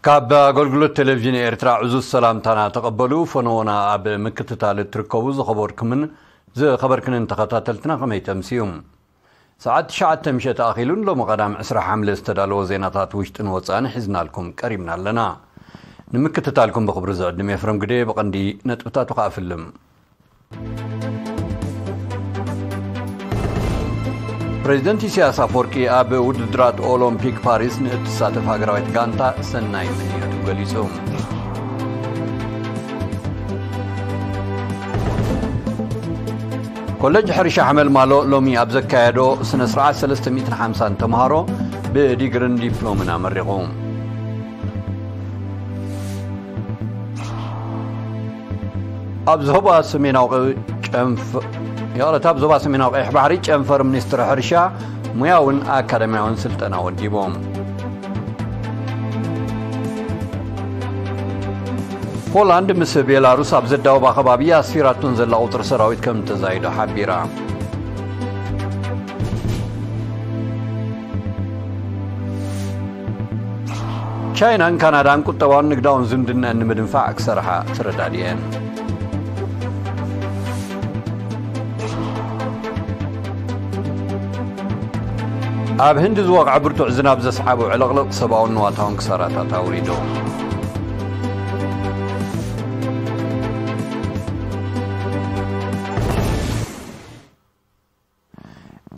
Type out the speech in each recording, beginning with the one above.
ካብ ኣገልግሎት ቴሌቪዥን ኤርትራ ዕዙዝ ሰላምታና ተቐበሉ። ፈነወና ኣብ ምክትታል እትርከቡ ዝኸበርኩምን ዝኸበርክንን ተኸታተልትና ከመይ ተምስዩ? ሰዓት ትሽዓተ ምሸት ኣኺሉን ሎሚ ቀዳም ዕስራ ሓምለ ዝተዳለወ ዜናታት ውሽጥን ወጻእን ሒዝናልኩም ቀሪብና ኣለና። ንምክትታልኩም ብኽብሪ ዝዕድም ኤፍረም ግደ ብቐንዲ ነጥብታቱ ከኣፍልም። ፕሬዚደንት ኢሳያስ ኣፈወርቂ ኣብ ውድድራት ኦሎምፒክ ፓሪስ ንእትሳተፍ ሃገራዊት ጋንታ ሰናይ ምንዮቱ ገሊጹ። ኮለጅ ሕርሻ ሓመልማሎ ሎሚ ኣብ ዘካየዶ ስነ ስርዓት ሰለስተ ሚእትን ሓምሳን ተምሃሮ ብዲግርን ዲፕሎምን ኣመሪቑ። ኣብ ዞባ ሰሜናዊ ጨንፈ-፣ ይቕረታ፣ ኣብ ዞባ ሰሜናዊ ቀይሕ ባሕሪ ጨንፈር ሚኒስትሪ ሕርሻ ሙያውን ኣካዳሚያውን ስልጠና ወዲቦም። ፖላንድ ምስ ቤላሩስ ኣብ ዘዳወባ ከባቢ ኣስፊራቶን ዘላ ቁፅሪ ሰራዊት ከም ተዛይዶ ሓቢራ። ቻይናን ካናዳን ቁጠባውን ንግዳውን ዝምድናን ንምድንፋዕ ክሰርሓ ተረዳድየን። ኣብ ህንዲ ዝወቕዐ ብርቱዕ ዝናብ ዘስዓቦ ዕልቕልቕ ሰብኣውን ንዋታውን ክሳራታት ኣውሪዱ።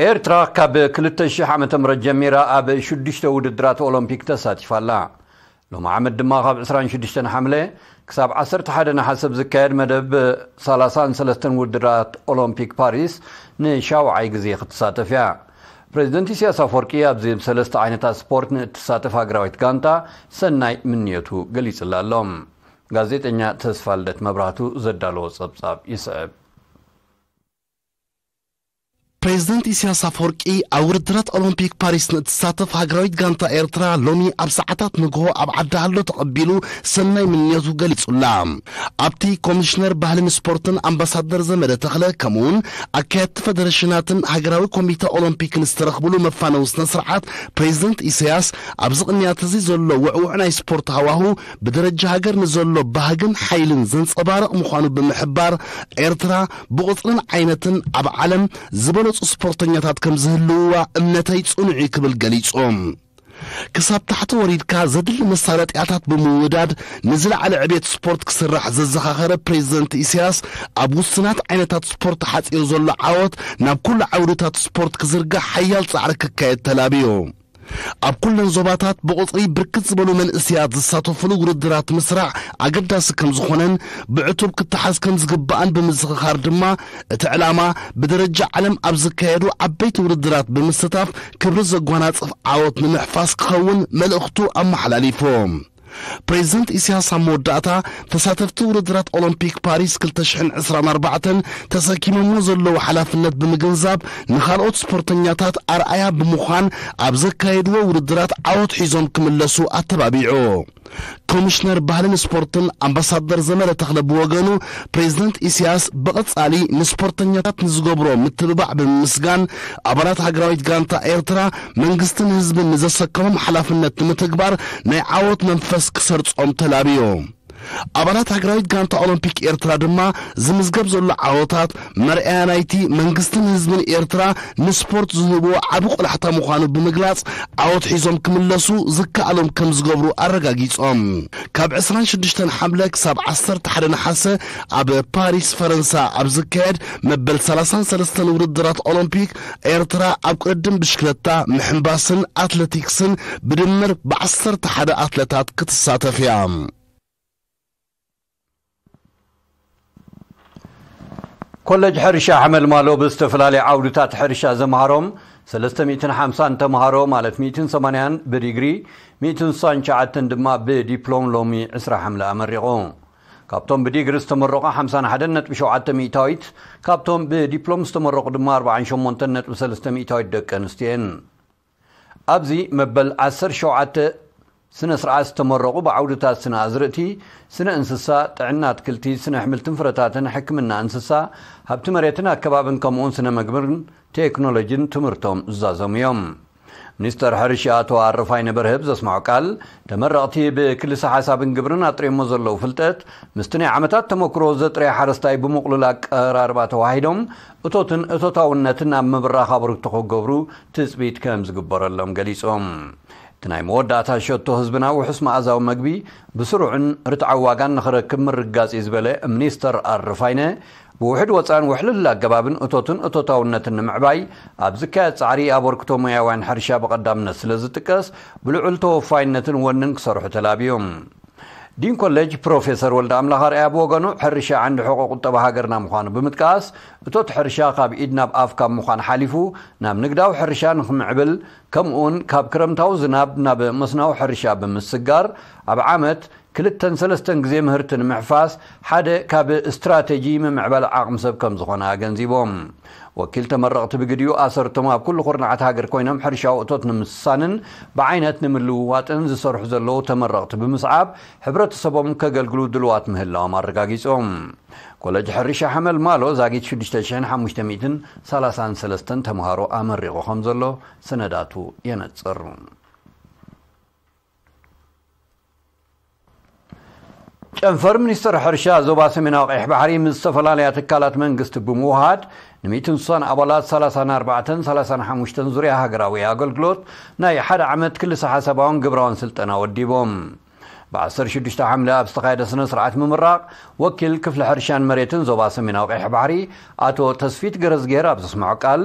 ኤርትራ ካብ ክልተ ሽሕ ዓመተ ምህረት ጀሚራ ኣብ ሽዱሽተ ውድድራት ኦሎምፒክ ተሳቲፋ ኣላ። ሎሚ ዓመት ድማ ካብ ዕስራን ሽዱሽተን ሓምለ ክሳብ ዓሰርተ ሓደ ነሓሰ ኣብ ዝካየድ መደብ ሰላሳን ሰለስተን ውድድራት ኦሎምፒክ ፓሪስ ንሻውዓይ ግዜ ክትሳተፍ እያ። ፕሬዚደንት ኢሳያስ ኣፈወርቂ ኣብዚ ብሰለስተ ዓይነታት ስፖርት ንእትሳተፍ ሃገራዊት ጋንታ ሰናይ ምንዮቱ ገሊጹላ ኣሎ። ጋዜጠኛ ተስፋ ልደት መብራህቱ ዘዳለዎ ጸብጻብ ይስዕብ። ፕሬዚደንት ኢሳያስ ኣፈወርቂ ኣብ ውድድራት ኦሎምፒክ ፓሪስ ንእትሳተፍ ሃገራዊት ጋንታ ኤርትራ ሎሚ ኣብ ሰዓታት ንግሆ ኣብ ዓዲ ሃሎ ተቐቢሉ ሰናይ ምንዮቱ ገሊጹላ። ኣብቲ ኮሚሽነር ባህልን ስፖርትን ኣምባሳደር ዘመደ ተኽለ ከምኡውን ኣካየድቲ ፌደሬሽናትን ሃገራዊ ኮሚተ ኦሎምፒክን ዝተረኽብሉ መፋነዊ ስነ ስርዓት ፕሬዚደንት ኢሳያስ ኣብዚ ቅንያት እዚ ዘሎ ውዕውዕ ናይ ስፖርት ሃዋሁ ብደረጃ ሃገር ንዘሎ ባህግን ሓይልን ዘንጸባርቕ ምዃኑ ብምሕባር ኤርትራ ብቁጽርን ዓይነትን ኣብ ዓለም ዝበለጹ ስፖርተኛታት ከም ዝህልውዋ እምነተይ ጽኑዕ እዩ ክብል ገሊጹ። ክሳብ ታሕቲ ወሪድካ ዘድሊ መሳለጥያታት ብምውዳድ ንዝለዓለ ዕቤት ስፖርት ክስራሕ ዘዘኻኸረ ፕሬዚደንት ኢሳያስ ኣብ ውሱናት ዓይነታት ስፖርት ሓጺሩ ዘሎ ዓወት ናብ ኩሉ ዓውድታት ስፖርት ክዝርጋሕ ሓያል ጻዕሪ ክካየድ ተላብዩ። ኣብ ኩለን ዞባታት ብቁጽሪ ብርክት ዝበሉ መንእሰያት ዝሳተፉሉ ውድድራት ምስራዕ ኣገዳሲ ከም ዝኾነን ብዕቱብ ክተሓዝ ከም ዝግባእን ብምዝኽኻር ድማ እቲ ዕላማ ብደረጃ ዓለም ኣብ ዝካየዱ ዓበይቲ ውድድራት ብምስታፍ ክብሪ ዘጓናጽፍ ዓወት ንምሕፋስ ክኸውን መልእኽቱ ኣመሓላሊፉ። ፕሬዚደንት ኢሳያስ ኣብ መወዳእታ ተሳተፍቲ ውድድራት ኦሎምፒክ ፓሪስ ክልተ ሽሕን ዕስራን ኣርባዕተን ተሰኪሞሞ ዘለዉ ሓላፍነት ብምግንዛብ ንኻልኦት ስፖርተኛታት ኣርኣያ ብምዃን ኣብ ዘካየድዎ ውድድራት ዓወት ሒዞም ክምለሱ ኣተባቢዑ። ኮሚሽነር ባህልን ስፖርትን ኣምባሳደር ዘመረ ተኽለ ብወገኑ ፕሬዚደንት ኢሳያስ ብቐጻሊ ንስፖርተኛታት ንዝገብሮ ምትብባዕ ብምምስጋን ኣባላት ሃገራዊት ጋንታ ኤርትራ መንግስትን ህዝብን ንዘሰከሞም ሓላፍነት ንምትግባር ናይ ዓወት መንፈስ ክሰርጾም ተላብዮ። ኣባላት ሃገራዊት ጋንታ ኦሎምፒክ ኤርትራ ድማ ዝምዝገብ ዘሎ ዓወታት መርኣያ ናይቲ መንግስትን ህዝብን ኤርትራ ንስፖርት ዝህብዎ ዓቢ ቆላሕታ ምዃኑ ብምግላጽ ዓወት ሒዞም ክምለሱ ዝከኣሎም ከም ዝገብሩ ኣረጋጊጾም። ካብ ዕስራን ሽዱሽተን ሓምለ ክሳብ ዓሰርተ ሓደ ነሓሰ ኣብ ፓሪስ ፈረንሳ ኣብ ዝካየድ መበል ሰላሳን ሰለስተን ውድድራት ኦሎምፒክ ኤርትራ ኣብ ቅድድም ብሽክለታ፣ ምሕንባስን ኣትሌቲክስን ብድምር ብዓሰርተ ሓደ ኣትለታት ክትሳተፍ እያ። ኮለጅ ሕርሻ ሓመልማሎ ብዝተፈላለየ ዓውድታት ሕርሻ ዘምሃሮም ሰለስተ ሚእትን ሓምሳን ተምሃሮ ማለት ሚእትን ሰማንያን ብዲግሪ፣ ሚእትን ስሳን ትሽዓተን ድማ ብዲፕሎም ሎሚ ዕስራ ሓምለ ኣመሪቑ። ካብቶም ብዲግሪ ዝተመረቑ ሓምሳን ሓደን ነጥቢ ሸውዓተ ሚእታዊት፣ ካብቶም ብዲፕሎም ዝተመረቑ ድማ ኣርባዓን ሸሞንተን ነጥቢ ሰለስተ ሚእታዊት ደቂ ኣንስትዮ እየን። ኣብዚ መበል ዓሰርተ ሸውዓተ ስነ ስርዓት ዝተመረቑ ብዓውድታት ስነ ኣዝርእቲ፣ ስነ እንስሳ፣ ጥዕና ኣትክልቲ፣ ስነ ኣሕምልትን ፍረታትን፣ ሕክምና እንስሳ፣ ሃብቲ መሬትን ኣከባብን ከምኡውን ስነ ምግብን ቴክኖሎጂን ትምህርቶም ዝዛዘሙ እዮም። ሚኒስተር ሕርሻ ኣቶ ኣረፋይነ በርሀ ብዘስምዖ ቃል፣ ተመረቕቲ ብክልሰ ሓሳብን ግብርን ኣጥሪሞ ዘለዉ ፍልጠት ምስቲ ናይ ዓመታት ተመክሮ ዘጥረየ ሓረስታይ ብምቕሉል ኣቀራርባ ተዋሂዶም እቶትን እቶታውነትን ኣብ ምብራኽ ኣበርክቶ ክገብሩ ትጽቢት ከም ዝግበረሎም ገሊጾም። እቲ ናይ መወዳእታ ሸቶ ህዝብና ውሑስ መኣዛዊ መግቢ ብስሩዕን ርትዓዊ ዋጋን ንኽረክብ ምርግጋጽ እዩ ዝበለ ሚኒስተር ኣረፋይነ፣ ብውሕድ ወፃን ውሕልል ኣገባብን እቶትን እቶታውነትን ንምዕባይ ኣብ ዝካየድ ፃዕሪ ኣበርክቶ ሞያውያን ሕርሻ ብቐዳምነት ስለ ዝጥቀስ፣ ብልዑል ተወፋይነትን ወንን ክሰርሑ ተላብዮም። ዲን ኮሌጅ ፕሮፌሰር ወልደ ኣምላኽ ኣርኣያ ብወገኑ፣ ሕርሻ ዓንዲ ሕቆ ቁጠባ ሃገርና ምዃኑ ብምጥቃስ፣ እቶት ሕርሻ ካብ ኢድ ናብ ኣፍ ካብ ምዃን ሓሊፉ ናብ ንግዳዊ ሕርሻ ንክምዕብል፣ ከምኡውን ካብ ክረምታዊ ዝናብ ናብ መስናዊ ሕርሻ ብምስጋር፣ ኣብ ዓመት ክልተን ሰለስተን ግዜ ምህርቲ ንምሕፋስ ሓደ ካብ ስትራቴጂ ምምዕባል ዓቕሚ ሰብ ከም ዝኾነ ኣገንዚቦም። ወኪል ተመረቕቲ ብግዲኡ ኣሰርቶም ኣብ ኩሉ ኩርናዓት ሃገር ኮይኖም ሕርሻዊ እቶት ንምስሳንን ብዓይነት ንምልውዋጥን ዝሰርሑ ዘለዉ ተመረቕቲ ብምስዓብ፣ ሕብረተሰቦም ከገልግሉ ድልዋት ምህላዎም ኣረጋጊጾም። ኮለጅ ሕርሻ ሓመል ማሎ ዛጊት ሽዱሽተ ሽሕን ሓሙሽተ ሚእትን ሰላሳን ሰለስተን ተምሃሮ ኣመሪቑ ከም ዘሎ ሰነዳቱ የነጽር። ጨንፈር ሚኒስትር ሕርሻ ዞባ ሰሜናዊ ቀይሕ ባሕሪ ምስ ዝተፈላለያ ትካላት መንግስቲ ብምውሃድ ን ሚእትን ስሳን ኣባላት ሰላሳን ኣርባዕተን ሰላሳን ሓሙሽተን ዙርያ ሃገራዊ ኣገልግሎት ናይ ሓደ ዓመት ክልሰ ሓሳባውን ግብራውን ስልጠና ወዲቦም። ብ ዓሰርተ ሽዱሽተ ሓምለ ኣብ ዝተኻየደ ስነ ስርዓት ምምራቕ፣ ወኪል ክፍሊ ሕርሻን መሬትን ዞባ ሰሜናዊ ቀይሕ ባሕሪ ኣቶ ተስፊት ገረዝጌር ኣብ ዘስምዖ ቃል፣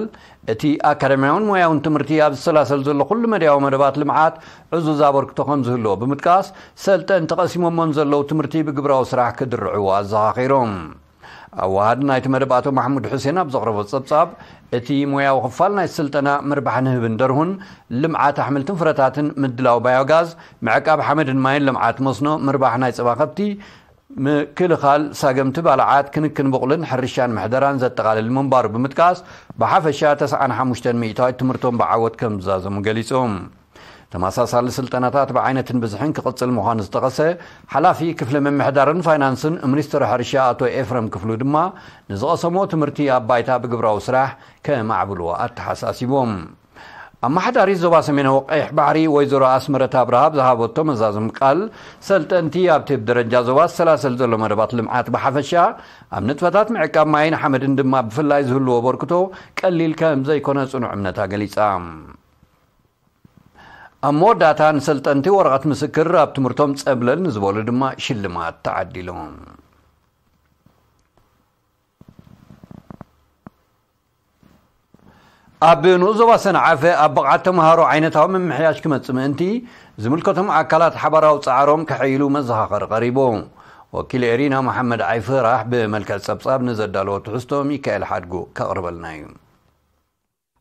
እቲ ኣካዳሚያውን ሞያውን ትምህርቲ ኣብ ዝሰላሰል ዘሎ ኩሉ መዳያዊ መደባት ልምዓት ዕዙዝ ኣበርክቶ ከም ዝህልዎ ብምጥቃስ፣ ሰልጠንቲ ቀሲሞሞን ዘለዉ ትምህርቲ ብግብራዊ ስራሕ ክድርዕዎ ኣዘኻኺሮም። ኣዋሃድ ናይቲ መደብ ኣቶ ማሕሙድ ሑሴን ኣብ ዘቕረቦ ጸብጻብ፣ እቲ ሞያዊ ክፋል ናይ ስልጠና ምርባሕ ንህብን ደርሁን፣ ልምዓት ኣሕምልትን ፍረታትን፣ ምድላው ባዮጋዝ፣ ምዕቃብ ሓመድን ማይን፣ ልምዓት መስኖ፣ ምርባሕ ናይ ጸባ ከብቲ፣ ምክልኻል ሳገምቲ ባልዓት፣ ክንክን ብቑልን ሕርሻን ምሕደራን ዘጠቓልል ምንባሩ ብምጥቃስ፣ ብሓፈሻ ተስዓን ሓሙሽተን ሚእታዊት ትምህርቶም ብዓወት ከም ዝዛዘሙ ገሊጾም። ተመሳሳሊ ስልጠናታት ብዓይነትን ብዝሕን ክቕጽል ምዃኑ ዝጠቐሰ ሓላፊ ክፍሊ ምምሕዳርን ፋይናንስን ሚኒስትሪ ሕርሻ ኣቶ ኤፍረም ክፍሉ ድማ፣ ንዝቐሰምዎ ትምህርቲ ኣብ ባይታ ብግብራዊ ስራሕ ከማዕብልዎ ኣተሓሳሲቦም። ኣመሓዳሪት ዞባ ሰሜናዊ ቀይሕ ባሕሪ ወይዘሮ ኣስመረት ኣብርሃ ኣብ ዝሃበቶ መዛዘሚ ቃል፣ ሰልጠንቲ ኣብቲ ብደረጃ ዞባ ዝሰላሰል ዘሎ መደባት ልምዓት ብሓፈሻ፣ ኣብ ንጥፈታት ምዕቃብ ማይን ሓመድን ድማ ብፍላይ ዝህልዎ ኣበርክቶ ቀሊል ከም ዘይኮነ ጽኑዕ እምነታ ገሊጻ። ኣብ መወዳእታ ንሰልጠንቲ ወረቐት ምስክር፣ ኣብ ትምህርቶም ጸብለል ንዝበሉ ድማ ሽልማት ተዓዲሉ። ኣብ ንኡስ ዞባ ሰንዓፈ ኣብ ብቕዓት ተምሃሮ ዓይነታዊ ምምሕያሽ ክመጽእ ምእንቲ፣ ዝምልከቶም ኣካላት ሓባራዊ ጻዕሮም ከሐይሉ መዘኻኸሪ ቀሪቡ። ወኪል ኤሪና መሓመድ ዓይፍራህ ብመልክዕ ጸብጻብ ንዘዳለዎ ትሕዝቶ ሚካኤል ሓድጉ ከቕርበልና እዩ።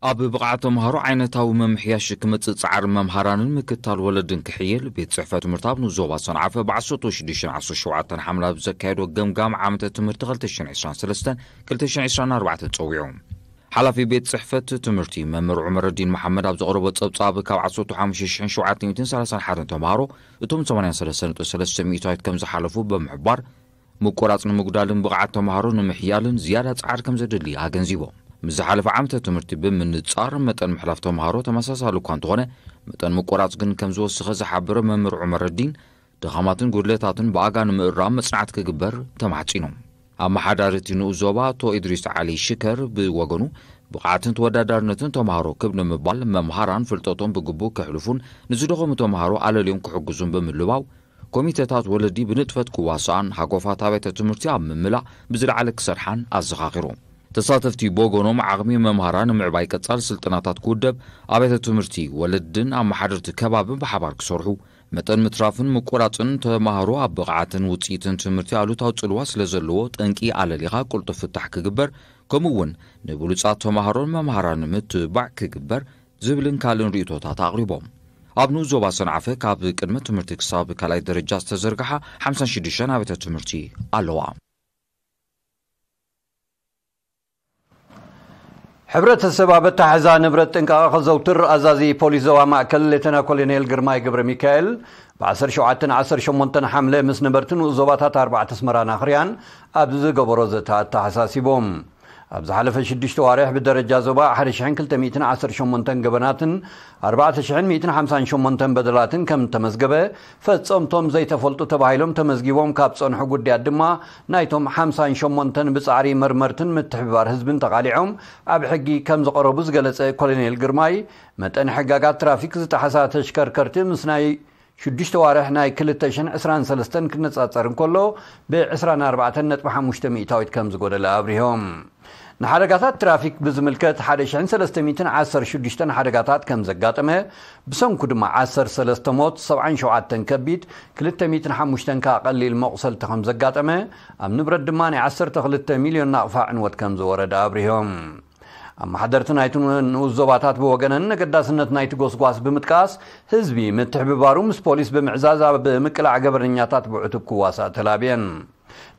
ኣብ ብቕዓት ተምሃሮ ዓይነታዊ ምምሕያሽ ክመጽእ ጻዕሪ መምሃራንን ምክታል ወለድን ክሕየል፣ ቤት ጽሕፈት ትምህርቲ ኣብ ንኡስ ዞባ ሰንዓፈ ብ ዓሰርተ ሽዱሽተን ዓሰርተ ሸውዓተን ሓምለ ኣብ ዘካየዶ ገምጋም ዓመተ ትምህርቲ ክልተ ሽሕን ዕስራን ሰለስተን ክልተ ሽሕን ዕስራን ኣርባዕተን ጸዊዑ። ሓላፊ ቤት ጽሕፈት ትምህርቲ መምህር ዑመረዲን መሓመድ ኣብ ዘቕረቦ ጸብጻብ፣ ካብ ዓሰርተ ሓሙሽተ ሽሕን ሸውዓተ ሚእትን ሰላሳን ሓደን ተምሃሮ እቶም ሰማንያን ሰለስተን ነጥቢ ሰለስተ ሚእታዊት ከም ዝሓለፉ ብምሕባር፣ ምቁራጽ ንምጉዳልን ብቕዓት ተምሃሮ ንምሕያልን ዝያዳ ጻዕሪ ከም ዘድሊ ኣገንዚቦም። ምስ ዝሓለፈ ዓመተ ትምህርቲ ብምንጻር፣ መጠን ምሕላፍ ተምሃሮ ተመሳሳሊ እኳ እንተኾነ፣ መጠን ምቁራጽ ግን ከም ዝወሰኸ ዝሓበረ መምህር ዑመረዲን፣ ድኻማትን ጉድለታትን ብኣጋ ንምእራም መጽናዕቲ ክግበር ተማሕጺኑ። ኣመሓዳሪ እቲ ንኡስ ዞባ ኣቶ ኢድሪስ ዓሊ ሽከር ብወገኑ፣ ብቕዓትን ተወዳዳርነትን ተምሃሮ ክብ ንምባል፣ መምሃራን ፍልጠቶም ብግቡእ ከሕልፉን ንዝደኸሙ ተምሃሮ ኣለልዮም ክሕግዙን ብምልባው፣ ኮሚተታት ወለዲ ብንጥፈት ክዋስኣን፣ ሃጎፋት ኣብያተ ትምህርቲ ኣብ ምምላእ ብዝለዓለ ክሰርሓን ኣዘኻኺሩ። ተሳተፍቲ ብወገኖም፣ ዓቕሚ መምሃራን ንምዕባይ ቀጻሊ ስልጠናታት ክውደብ፣ ኣብያተ ትምህርቲ፣ ወለድን ኣመሓደርቲ ከባብን ብሓባር ክሰርሑ፣ መጠን ምትራፍን ምቁራጽን ተማሃሮ ኣብ ብቕዓትን ውጽኢትን ትምህርቲ ኣሉታዊ ጽልዋ ስለ ዘለዎ፣ ጠንቂ ኣለሊኻ ቅልጡፍ ፍታሕ ክግበር፣ ከምኡ እውን ንብሉጻት ተማሃሮን መምሃራን ምትብባዕ ክግበር ዝብልን ካልእን ርእይቶታት ኣቕሪቦም። ኣብ ንኡስ ዞባ ሰንዓፈ ካብ ቅድመ ትምህርቲ ክሳብ ካልኣይ ደረጃ ዝተዘርግሓ ሓምሳን ሽዱሽተን ኣብያተ ትምህርቲ ኣለዋ። ሕብረተሰብ ኣብ ኣተሓሕዛ ንብረት ጥንቃቐ ከዘውትር ኣዛዚ ፖሊስ ዞባ ማእከል ሌተና ኮሎኔል ግርማይ ገብረ ሚካኤል ብ ዓሰርተ ሸውዓተን ዓሰርተ ሸሞንተን ሓምለ ምስ ነበርቲ ንኡስ ዞባታት ኣርባዕተ ኣስመራን ኣኽርያን ኣብ ዝገበሮ ዘተ ኣተሓሳሲቦም። ኣብ ዝሓለፈ ሽዱሽተ ዋርሕ ብደረጃ ዞባ ሓደ ሽሕን ክልተ ሚእትን ዓሰርተ ሸሞንተን ገበናትን ኣርባዕተ ሽሕን ሚእትን ሓምሳን ሸሞንተን በደላትን ከም ተመዝገበ፣ ፈጸምቶም ዘይተፈልጡ ተባሂሎም ተመዝጊቦም ካብ ጸንሑ ጉዳያት ድማ ናይቶም ሓምሳን ሸሞንተን ብጻዕሪ መርመርትን ምትሕብባር ህዝብን ተቓሊዖም ኣብ ሕጊ ከም ዝቐረቡ ዝገለጸ ኮሎኔል ግርማይ፣ መጠን ሕጋጋት ትራፊክ ዝጠሓሳ ተሽከርከርቲ ምስ ናይ ሽዱሽተ ዋርሕ ናይ ክልተ ሽሕን ዕስራን ሰለስተን ክነጻጸር እንከሎ፣ ብ ዕስራን ኣርባዕተን ነጥቢ ሓሙሽተ ሚእታዊት ከም ዝጎደለ ኣብሪሆም። ንሓደጋታት ትራፊክ ብዝምልከት ሓደ ሽሕን ሰለስተ ሚእትን ዓሰርተ ሽዱሽተን ሓደጋታት ከም ዘጋጠመ፣ ብሰንኩ ድማ ዓሰርተ ሰለስተ ሞት፣ ሰብዓን ሸውዓተን ከቢድ፣ ክልተ ሚእትን ሓሙሽተን ከኣ ቀሊል መቑሰልቲ ከም ዘጋጠመ፣ ኣብ ንብረት ድማ ናይ ዓሰርተ ክልተ ሚልዮን ናቕፋ ዕንወት ከም ዝወረደ ኣብሪሆም። ኣመሓደርቲ ናይቲ ንኡስ ዞባታት ብወገነን፣ ነገዳስነት ናይቲ ጎስጓስ ብምጥቃስ፣ ህዝቢ ምትሕብባሩ ምስ ፖሊስ ብምዕዛዝ ኣብ ምቅላዕ ገበነኛታት ብዕቱብ ክዋሳእ ተላብየን።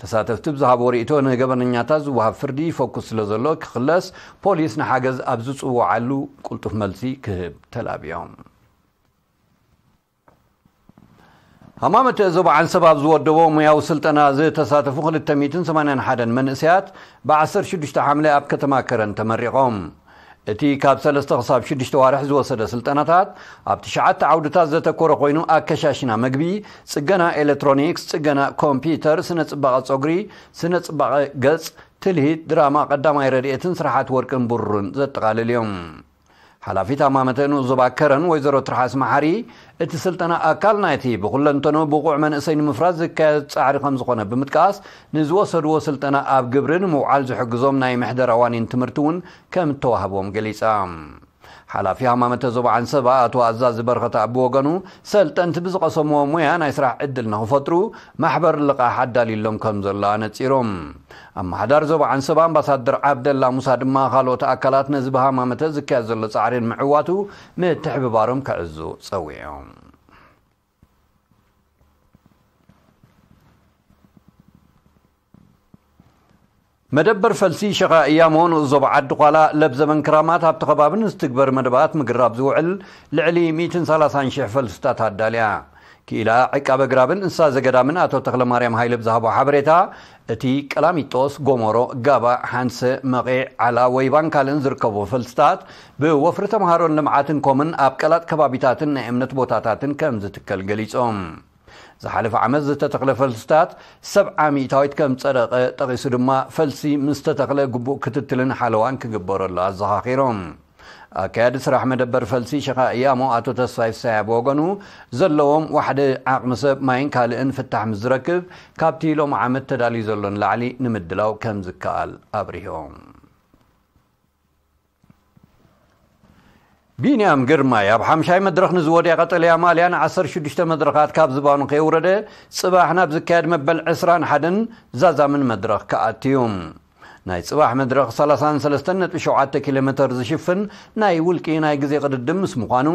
ተሳተፍቲ ብዝሃብዎ ርእይቶ፣ ንገበነኛታት ዝወሃብ ፍርዲ ይፈኩስ ስለ ዘሎ ክኽለስ፣ ፖሊስ ንሓገዝ ኣብ ዝጽውዓሉ ቅልጡፍ መልሲ ክህብ ተላብዮም። ሃማመተ ዞባ ዓንሰብ ኣብ ዝወደቦ ሙያዊ ስልጠና ዝተሳተፉ ክልተ ሚእትን ሰማንያን ሓደን መንእሰያት ብ ዓሰርተ ሽዱሽተ ሓምለ ኣብ ከተማ ከረን ተመሪቖም። እቲ ካብ ሰለስተ ክሳብ ሽዱሽተ ዋርሕ ዝወሰደ ስልጠናታት ኣብ ትሽዓተ ዓውድታት ዘተኮረ ኮይኑ፣ ኣከሻሽና መግቢ፣ ጽገና ኤሌክትሮኒክስ፣ ጽገና ኮምፒውተር፣ ስነ ጽባቐ ጸጉሪ፣ ስነ ጽባቐ ገጽ፣ ትልሂት፣ ድራማ፣ ቀዳማይ ረድኤትን ስራሓት ወርቅን ብሩርን ዘጠቓልል እዮም። ሓላፊት ሃማመተ ንኡስ ዞባ ከረን ወይዘሮ ትርሓስ መሓሪ፣ እቲ ስልጠና ኣካል ናይቲ ብኩለንተንኡ ብቑዕ መንእሰይ ንምፍራስ ዝካየድ ጻዕሪ ከም ዝኾነ ብምጥቃስ፣ ንዝወሰድዎ ስልጠና ኣብ ግብሪ ንምውዓል ዝሕግዞም ናይ ምሕደራ ዋኒን ትምህርቲ እውን ከም እተዋህቦም ገሊጻ። ሓላፊ ሃማመተ ዞባ ዓንሰባ ኣቶ ኣዛዚ በረኸት ብወገኑ፣ ሰልጠንቲ ብዝቐሰምዎ ሙያ ናይ ስራሕ ዕድል ንኽፈጥሩ ማሕበር ልቓሕ ኣዳልዩሎም ከም ዘሎ ኣነጺሮም። ኣመሓዳሪ ዞባ ዓንሰባ ኣምባሳደር ዓብደላ ሙሳ ድማ፣ ካልኦት ኣካላት ነዚ ብሃማመተ ዝካየድ ዘሎ ጻዕሪ ንምዕዋቱ ምትሕብባሮም ክዕዙ ጸዊዖም። መደበር ፈልሲ ሸኻ እያሞ ንኡስ ዞባ ዓዲ ኳላ ለብ ዘበን ክራማት ኣብቲ ከባቢ ንዝትግበር መደባት ምግራብ ዝውዕል ልዕሊ ሚእትን ሰላሳን ሽሕ ፈልስታት ኣዳልያ። ክኢላ ዕቃበ ግራብን እንስሳ ዘገዳምን ኣቶ ተኽለማርያም ሃይለ ብዝሃቦ ሓበሬታ፣ እቲ ቀላሚጦስ፣ ጎሞሮ፣ ጋባ፣ ሓንሰ፣ መቒዕ፣ ዓላ፣ ወይባን ካልእን ዝርከቡ ፈልስታት ብወፍሪ ተምሃሮን ልምዓትን ኮምን ኣብ ቀላጥ ከባቢታትን ናይ እምነት ቦታታትን ከም ዝትከል ገሊጾም። ዝሓለፈ ዓመት ዝተተኽለ ፈልስታት ሰብዓ ሚእታዊት ከም ጸደቐ ጠቒሱ ድማ፣ ፈልሲ ምስ ተተኽለ ግቡእ ክትትልን ሓለዋን ክግበረሉ ኣዘኻኺሮም። ኣካያዲ ስራሕ መደበር ፈልሲ ሸኻ እያሞ ኣቶ ተስፋይ ፍሳያ ብወገኑ፣ ዘለዎም ዋሕዲ ዓቕሚ ሰብ፣ ማይን ካልእን ፍታሕ ምስ ዝረክብ፣ ካብቲ ሎም ዓመት ተዳልዩ ዘሎ ንላዕሊ ንምድላው ከም ዝከኣል ኣብሪሆም። ቢንያም ግርማይ ኣብ ሓምሻይ መድረኽ ንዝወድያ ቀጠልያ ማልያ ን ዓሰርተ ሽዱሽተ መድረኻት ካብ ዝባኑ ከየውረደ፣ ጽባሕ ናብ ዝካየድ መበል ዕስራን ሓደን ዛዛምን መድረኽ ክኣትዩ። ናይ ጽባሕ መድረኽ ሰላሳን ሰለስተን ነጥቢ ሸውዓተ ኪሎ ሜተር ዝሽፍን ናይ ውልቂ ናይ ግዜ ቅድድም ምስ ምዃኑ፣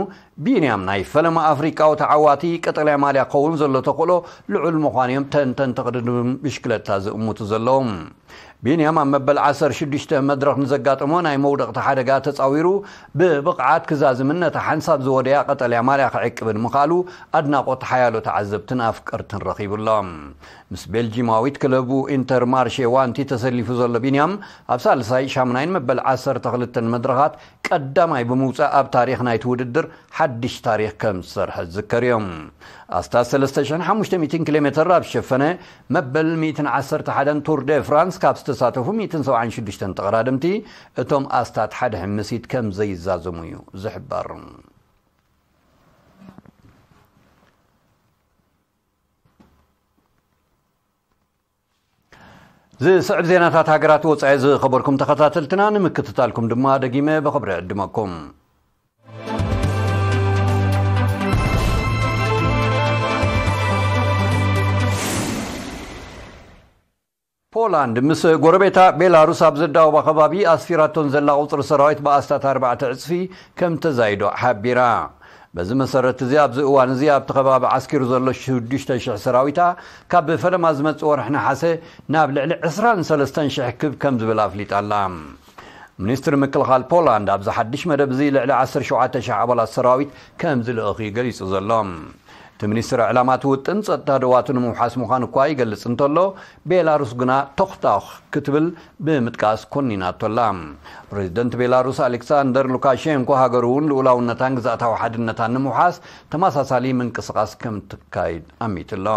ቢንያም ናይ ፈለማ ኣፍሪቃዊ ተዓዋቲ ቀጠልያ ማልያ ክኸውን ዘሎ ተኽእሎ ልዑል ምዃኑ እዮም ተንተንቲ ቅድድም ብሽክለታ ዝእምቱ ዘለዉ። ቢንያም ኣብ መበል ዓሰርተ ሽዱሽተ መድረኽ ንዘጋጠሞ ናይ መውደቕቲ ሓደጋ ተጻዊሩ ብብቕዓት ክዛዝምን ነታ ሓንሳብ ዝወደያ ቀጠልያ ማልያ ክዕቅብን ምኽኣሉ ኣድናቖት ሓያሎ ተዓዘብትን ኣፍቀርትን ረኺቡ ኣሎ። ምስ ቤልጂማዊት ክለቡ ኢንተርማርሼ ዋንቲ ተሰሊፉ ዘሎ ቢንያም፣ ኣብ ሳልሳይ፣ ሻምናይን መበል ዓሰርተ ክልተን መድረኻት ቀዳማይ ብምውጻእ፣ ኣብ ታሪኽ ናይቲ ውድድር ሓድሽ ታሪኽ ከም ዝሰርሐ ዝዝከር እዩ። ኣስታት ሰለስተ ሽሕን ሓሙሽተ ሚእትን ኪሎ ሜተር ኣብ ዝሸፈነ መበል ሚእትን ዓሰርተ ሓደን ቱር ደ ፍራንስ ካብ ዝተሳተፉ ሚእትን ሰብዓን ሽዱሽተን ተቐዳደምቲ፣ እቶም ኣስታት ሓደ ሕምሲት ከም ዘይዛዘሙ እዩ ዝሕበር። ዝስዕብ ዜናታት ሃገራት ወጻኢ ዝኸበርኩም ተኸታተልትና፣ ንምክትታልኩም ድማ ደጊመ ብኽብሪ ዕድመኩም። ፖላንድ ምስ ጎረቤታ ቤላሩስ ኣብ ዘዳወባ ከባቢ ኣስፊራቶን ዘላ ቁጽሪ ሰራዊት ብኣስታት ኣርባዕተ ዕጽፊ ከም ተዛይዶ ሓቢራ። በዚ መሰረት እዚ ኣብዚ እዋን እዚ ኣብቲ ከባቢ ዓስኪሩ ዘሎ ሽዱሽተ ሽሕ ሰራዊታ ካብ ፈለማ ዝመጽእ ወርሒ ነሓሰ ናብ ልዕሊ ዕስራን ሰለስተን ሽሕ ክብ ከም ዝብል ኣፍሊጣ ኣላ። ሚኒስትሪ ምክልኻል ፖላንድ ኣብዚ ሓድሽ መደብ እዚ ልዕሊ ዓሰርተ ሸውዓተ ሽሕ ኣባላት ሰራዊት ከም ዝልእኽ እዩ ገሊጹ ዘሎ። እቲ ሚኒስትር ዕላማ እቲ ውጥን ጸጥታ ደዋቱ ንምውሓስ ምዃኑ እኳ ይገልጽ እንተሎ፣ ቤላሩስ ግና ቶኽታኽ ክትብል ብምጥቃስ ኮኒናቶ ኣላ። ፕሬዚደንት ቤላሩስ ኣሌክሳንደር ሉካሼንኮ ሃገሩ እውን ልኡላውነታን ግዝኣታዊ ሓድነታን ንምውሓስ ተመሳሳሊ ምንቅስቓስ ከም ትካይድ ኣሚቱ ኣሎ።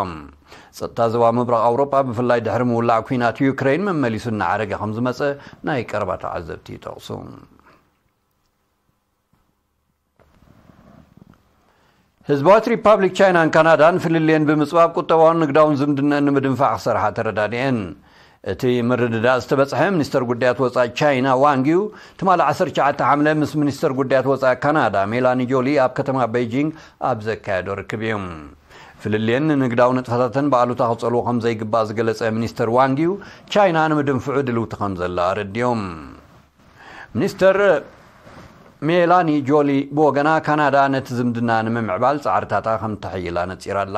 ጸጥታ ዞባ ምብራቕ ኣውሮጳ ብፍላይ ድሕሪ ምውላዕ ኲናት ዩክሬን መመሊሱ እናዓረገ ከም ዝመጸ ናይ ቀረባ ተዓዘብቲ ይጠቕሱ። ህዝባዊት ሪፓብሊክ ቻይናን ካናዳን ፍልልየን ብምጽባብ ቁጠባውን ንግዳውን ዝምድነን ንምድንፋዕ ክሰርሓ ተረዳዲኤን። እቲ ምርድዳእ ዝተበጽሐ ሚኒስተር ጉዳያት ወጻኢ ቻይና ዋንጊው ትማሊ ዓሰርተ ትሽዓተ ሓምለ ምስ ሚኒስተር ጉዳያት ወጻኢ ካናዳ ሜላኒ ጆሊ ኣብ ከተማ ቤጂንግ ኣብ ዘካየዶ ርክብ እዩ። ፍልልየን ንንግዳዊ ንጥፈታተን ብኣሉታ ክጸልዎ ከም ዘይግባእ ዝገለጸ ሚኒስተር ዋንጊው ቻይና ንምድንፍዑ ድልውቲ ከም ዘላ ኣረዲኦም። ሚኒስተር ሜላኒ ጆሊ ብወገና ካናዳ ነቲ ዝምድና ንምምዕባል ጻዕርታታ ከም ተሐይላ ነጺራ ኣላ።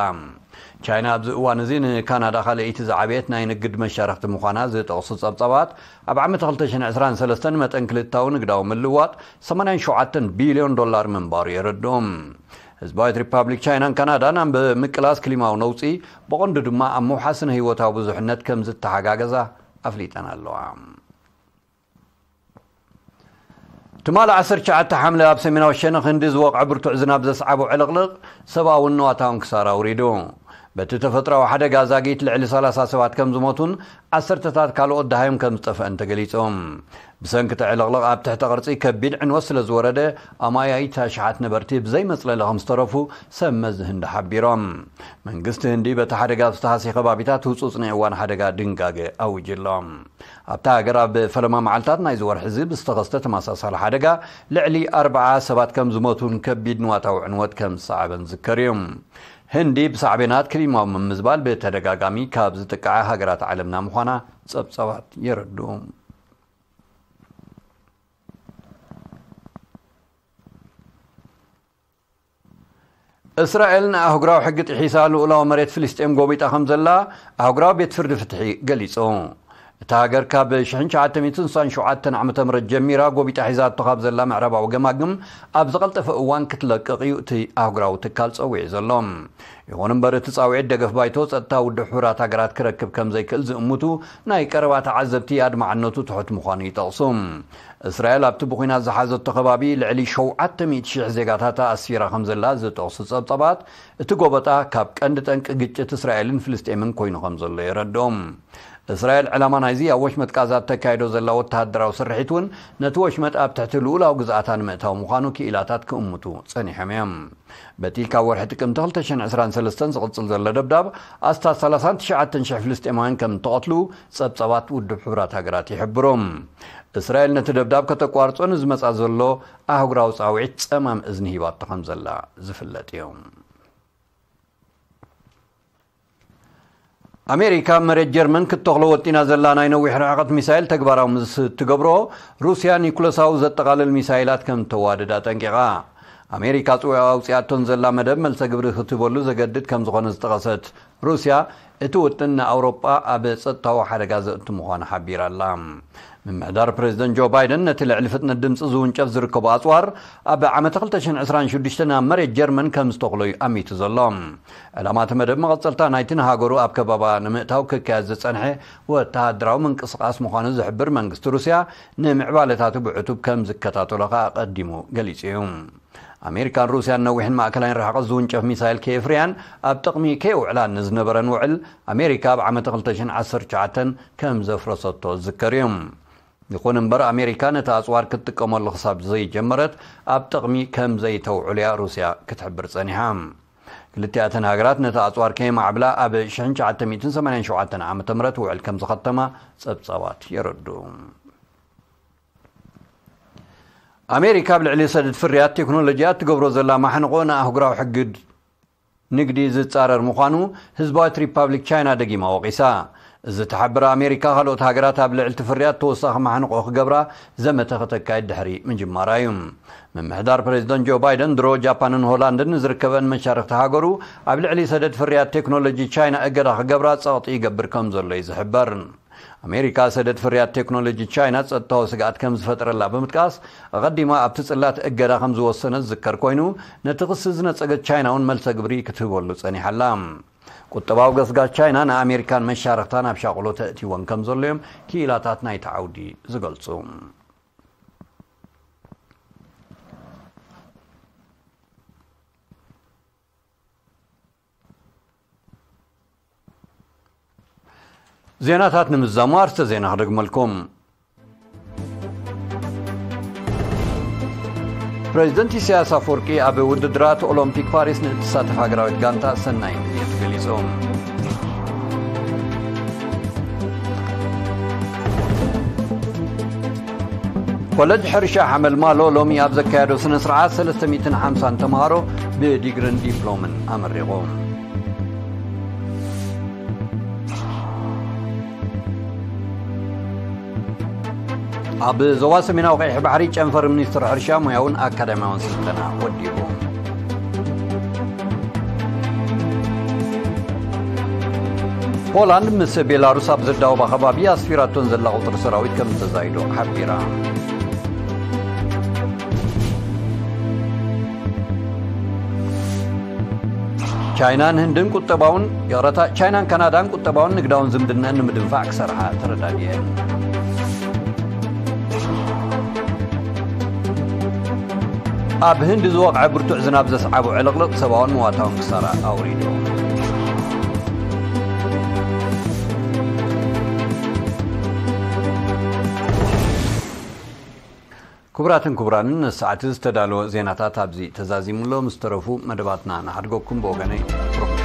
ቻይና ኣብዚ እዋን እዚ ንካናዳ ካልኣይቲ ዝዓበየት ናይ ንግድ መሻርክቲ ምዃና ዝጠቕሱ ጸብጻባት ኣብ ዓመት ክልተ ሽሕን ዕስራን ሰለስተን መጠን ክልታዊ ንግዳዊ ምልውዋጥ ሰማንያን ሸውዓተን ቢልዮን ዶላር ምንባሩ የረድኡ። ህዝባዊት ሪፓብሊክ ቻይናን ካናዳን ኣብ ምቅላስ ክሊማዊ ነውጺ ብቐንዱ ድማ ኣብ ምውሓስ ስነ ህይወታዊ ብዙሕነት ከም ዝተሓጋገዛ ኣፍሊጠን ኣለዋ። ትማሊ ዓሰርተ ትሽዓተ ሓምለ ኣብ ሰሜናዊ ሸነኽ ህንዲ ዝወቕዐ ብርቱዕ ዝናብ ዘስዓቦ ዕልቕልቕ ሰብኣውን ንዋታውን ክሳራ ኣውሪዱ። በቲ ተፈጥሮኣዊ ሓደጋ ዛጊት ልዕሊ ሰላሳ ሰባት ከም ዝሞቱን ዓሰርተታት ካልኦት ደሃዮም ከም ዝጠፍአን ተገሊጹ። ብሰንኪ እቲ ዕልቕልቕ ኣብ ትሕተ ቅርጺ ከቢድ ዕንወት ስለ ዝወረደ ኣማያይት ኣሽሓት ነበርቲ ብዘይ መጽለሊ ከም ዝተረፉ ሰብ መዚ ህንዲ ሓቢሮም። መንግስቲ ህንዲ በቲ ሓደጋ ዝተሃስየ ከባቢታት ህጹጽ ናይ እዋን ሓደጋ ድንጋገ ኣዊጁ ኣሎ። ኣብታ ሃገር ኣብ ፈለማ መዓልታት ናይዚ ወርሒ እዚ ብዝተኸስተ ተመሳሳሊ ሓደጋ ልዕሊ ኣርብዓ ሰባት ከም ዝሞቱን ከቢድ ንዋታዊ ዕንወት ከም ዝሰዓበን ዝዝከር እዩ። ህንዲ ብሳዕቤናት ክሊማዊ ምምዝባል ብተደጋጋሚ ካብ ዝጥቀዓ ሃገራት ዓለምና ምዃና ጸብጻባት የረድኡ። እስራኤል ንኣህጉራዊ ሕጊ ጥሒሳ ልኡላዊ መሬት ፍልስጤም ጎቢጣ ከም ዘላ ኣህጉራዊ ቤት ፍርዲ ፍትሒ ገሊጹ። እታ ሃገር ካብ ሽሕን ትሽዓተ ሚእትን ስሳን ሸውዓተን ዓመተ ምህረት ጀሚራ ጎቢጣ ሒዛቶ ካብ ዘላ ምዕራባዊ ገማግም ኣብ ዝቐልጠፈ እዋን ክትለቅቕ እዩ እቲ ኣህጉራዊ ትካል ጸዊዑ ዘሎ። ይኹን እምበር እቲ ጻውዒት ደገፍ ባይቶ ጸጥታ ውድብ ሕቡራት ሃገራት ክረክብ ከም ዘይክእል ዝእምቱ ናይ ቀረባ ተዓዘብቲ ኣድማዕነቱ ትሑት ምዃኑ ይጠቕሱ። እስራኤል ኣብቲ ብኲናት ዝሓዘቶ ከባቢ ልዕሊ ሸውዓተ ሚእቲ ሽሕ ዜጋታታ ኣስፊራ ከም ዘላ ዝጠቕሱ ጸብጻባት፣ እቲ ጎበጣ ካብ ቀንዲ ጠንቂ ግጭት እስራኤልን ፍልስጤምን ኮይኑ ከም ዘሎ የረድኦም። እስራኤል ዕላማ ናይዚ ኣብ ወሽመጥ ቃዛ እተካይዶ ዘላ ወተሃደራዊ ስርሒት እውን ነቲ ወሽመጥ ኣብ ትሕቲ ልኡላዊ ግዝኣታ ንምእታው ምዃኑ ክኢላታት ክእምቱ ጸኒሖም እዮም። በቲ ካብ ወርሒ ጥቅምቲ ክልተ ሽሕን ዕስራን ሰለስተን ዝቕጽል ዘሎ ደብዳብ ኣስታት ሰላሳን ትሽዓተን ሽሕ ፍልስጤማውያን ከም እተቐትሉ ጸብጻባት ውድብ ሕቡራት ሃገራት ይሕብሩ። እስራኤል ነቲ ደብዳብ ከተቋርጾ ንዝመጻ ዘሎ ኣህጉራዊ ጻውዒት ጸማም እዝኒ ሂባቶ ከም ዘላ ዝፍለጥ እዩ። ኣሜሪካ መሬት ጀርመን ክትተኽሎ ወጢና ዘላ ናይ ነዊሕ ርሕቀት ሚሳይል ተግባራዊ ምስ ትገብሮ፣ ሩስያ ኒኩለሳዊ ዘጠቓልል ሚሳይላት ከም ተዋድድ ኣጠንቂቓ። ኣሜሪካ ጽውዕ ኣውጺኣቶን ዘላ መደብ መልሰ ግብሪ ክትህበሉ ዘገድድ ከም ዝኾነ ዝጠቐሰት ሩስያ፣ እቲ ውጥን ንኣውሮጳ ኣብ ጸጥታዊ ሓደጋ ዘእቱ ምዃኑ ሓቢራ ኣላ። ምምሕዳር ፕሬዚደንት ጆ ባይደን ነቲ ልዕሊ ፍጥነት ድምጺ ዝውንጨፍ ዝርከቡ ኣጽዋር ኣብ ዓመት ክልተ ሽሕን ዕስራን ሽዱሽተን ኣብ መሬት ጀርመን ከም ዝተኽሎ እዩ ኣሚቱ ዘሎ። ዕላማ እቲ መደብ መቐጸልታ ናይቲ ንሃገሩ ኣብ ከባባ ንምእታው ክካየድ ዝጸንሐ ወተሃደራዊ ምንቅስቓስ ምዃኑ ዝሕብር መንግስቲ ሩስያ፣ ንምዕባለታቱ ብዕቱብ ከም ዝከታተሎ ከኣ ኣቐዲሙ ገሊጹ እዩ። ኣሜሪካን ሩስያን ነዊሕን ማእከላይን ርሕቀት ዝውንጨፍ ሚሳይል ከየፍርያን ኣብ ጥቕሚ ከየውዕላን ንዝነበረን ውዕል ኣሜሪካ ኣብ ዓመት ክልተ ሽሕን ዓሰርተ ትሽዓተን ከም ዘፍረሰቶ ዝዝከር እዩ። ይኹን እምበር ኣሜሪካ ነቲ ኣጽዋር ክትጥቀመሉ ክሳብ ዘይጀመረት ኣብ ጥቕሚ ከም ዘይተውዕሉ እያ ሩስያ ክትሕብር ጸኒሓ። ክልቲኣተን ሃገራት ነቲ ኣጽዋር ከየማዕብላ ኣብ ሽሕን ትሽዓተ ሚእትን ሰማንያን ሸውዓተን ዓመተ ምህረት ውዕል ከም ዝኸተማ ጸብጻባት የረድኡ። ኣሜሪካ ኣብ ልዕሊ ሰደድ ፍርያት ቴክኖሎጂ እትገብሮ ዘላ ማሕንቖ ንኣህጉራዊ ሕጊ ንግዲ ዝጻረር ምዃኑ ህዝባዊት ሪፓብሊክ ቻይና ደጊማ ወቒሳ። እዚ ተሓብር ኣሜሪካ ካልኦት ሃገራት ኣብ ልዕሊ እቲ ፍርያት ተወሳኺ ማሕንቖ ክገብራ ዘመተ ከተካይድ ድሕሪ ምጅማራ እዩ። ምምሕዳር ፕሬዚደንት ጆ ባይደን ድሮ ጃፓንን ሆላንድን ንዝርከበን መሻርኽቲ ሃገሩ ኣብ ልዕሊ ሰደድ ፍርያት ቴክኖሎጂ ቻይና እገዳ ክገብራ ጸቕጢ ይገብር ከም ዘሎ እዩ ዝሕበር። ኣሜሪካ ሰደድ ፍርያት ቴክኖሎጂ ቻይና ጸጥታዊ ስግኣት ከም ዝፈጥረላ ብምጥቃስ፣ ኣቐዲማ ኣብቲ ጽላት እገዳ ከም ዝወሰነ ዝዝከር ኮይኑ፣ ነቲ ክሲ ዝነጸገት ቻይና እውን መልሰ ግብሪ ክትህበሉ ጸኒሓ ኣላ። ቁጠባዊ ገስጋስ ቻይና ንኣሜሪካን መሻርኽታን ኣብ ሻቕሎ ተእትይወን ከም ዘሎ እዮም ክኢላታት ናይቲ ዓውዲ ዝገልጹ። ዜናታት ንምዛሙ ኣርስተ ዜና ክደግመልኩም። ፕሬዚደንት ኢሳያስ ኣፈወርቂ ኣብ ውድድራት ኦሎምፒክ ፓሪስ ንእትሳተፍ ሃገራዊት ጋንታ ሰናይ ምንዮት ገሊጹ። ኮለጅ ሕርሻ ሓመልማሎ ሎሚ ኣብ ዘካየዶ ስነ ስርዓት ሰለስተ ሚእትን ሓምሳን ተምሃሮ ብዲግርን ዲፕሎምን ኣመሪቑ። ኣብ ዞባ ሰሜናዊ ቀይሕ ባሕሪ ጨንፈር ሚኒስትር ሕርሻ ሞያውን ኣካዳሚያውን ስልጠና ወዲቡ። ፖላንድ ምስ ቤላሩስ ኣብ ዘዳወባ ከባቢ ኣስፊራቶን ዘላ ቁፅሪ ሰራዊት ከም ዝተዛይዶ ሓቢራ። ቻይናን ህንድን ቁጠባውን ይቕረታ፣ ቻይናን ካናዳን ቁጠባውን ንግዳውን ዝምድነን ንምድንፋዕ ክሰርሓ ተረዳዲኤን። ኣብ ህንዲ ዝወቕዐ ብርቱዕ ዝናብ ዘስዓቦ ዕልቕልቕ ሰብኣውን መዋታውን ክሳራ ኣውሪዱ። ክቡራትን ክቡራንን፣ ንሰዓት ዝተዳለወ ዜናታት ኣብዚ ተዛዚሙ ኣሎ። ምስ ተረፉ መደባትና ንሓድገኩም። ብወገነይ ፕሮፌሰር